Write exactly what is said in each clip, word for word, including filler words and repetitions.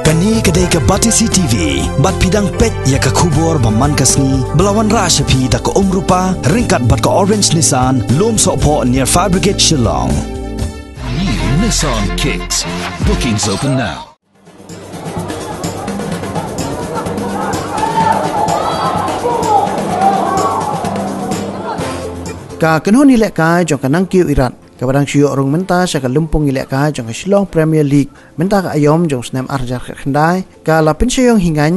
Kane ka dei ka Batesi T V, bad phi dang peit ïa ka khubor ba man ka sngi, ba la wanrah sha phi da ka Umrupa, ryngkat bad ka Orange Nissan, Lumsohphoh near Fire Brigade Shillong. New Nissan Kicks. Bookings open now. Ka kynhun ïalehkai jong ka Nangkiew Irat, kaba dang shu ïoh rung mynta sha ka lympung ïalehkai jong ka Shillong Premier League mynta ka aïom jong u snem ar hajar khatkhyndai, ka la pynshai ïong hi ngaiñ,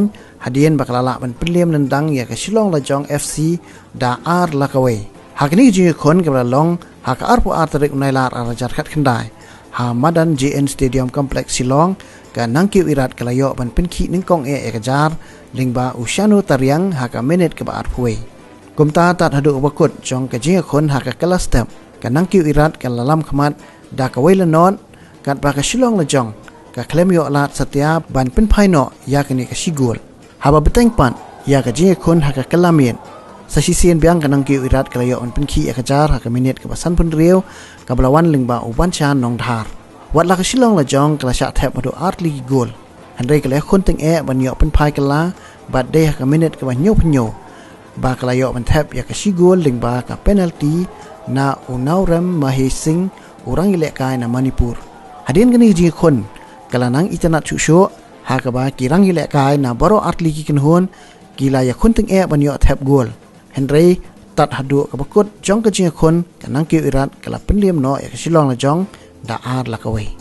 hadien ba ka la lah ban pynliem lyndang ïa ka Shillong Lajong F C da ar la kawei. Ha kane ka jingïakhun kaba la long ha ka arphew ar tarik u Nailar ar hajar khatkhyndai, ha madan J N Stadium Complex Shillong, ka Nangkiew Irat ka la ïoh ban pynkhih nyngkong eh ïa ka jar lyngba u Shanu Tariang ha ka minit kaba arphew wei. Kumta tad haduh kaba kut jong ka jingïakhun ha ka kylla step, ka Nangkiew Irat ka la lam khmat da kawei la nod, katba ka Shillong Lajong ka khlem ïoh lad satia ban pynphai noh ïa kane ka shi gol. Haba bteng pat ïa ka jingïakhun ha ka kylla miet, sa shisien biang ka Nangkiew Irat ka la ïoh ban pynkhih ïa ka jar ha ka minit kaba sanphew hynriew, kaba la wan lyngba u Banshan Nongdhar. Wat la ka Shillong Lajong ka la shah thep haduh ar tylli ki gol, hynrei ka la ïakhun tyngeh ban ïoh pynphai kylla, bad dei ha ka minit kaba hynñiewphew hynñiew ba ka la ïoh ban thep ïa ka shi gol lyngba ka penalty na u Naorem Mahesh Singh, u rangïalehkai na Manipur. Hadien kane ka jingïakhun ka la nang itynnad shuh shuh, ha kaba ki rangïalehkai na baroh ar tylli ki kynhun ki la ïakhun tyngeh ban ïoh thep gol. Hynrei tad haduh kaba kut jong ka jingïakhun, ka Nangkiew Irat ka la pynliem noh ïa ka Shillong Lajong da ar la kawei.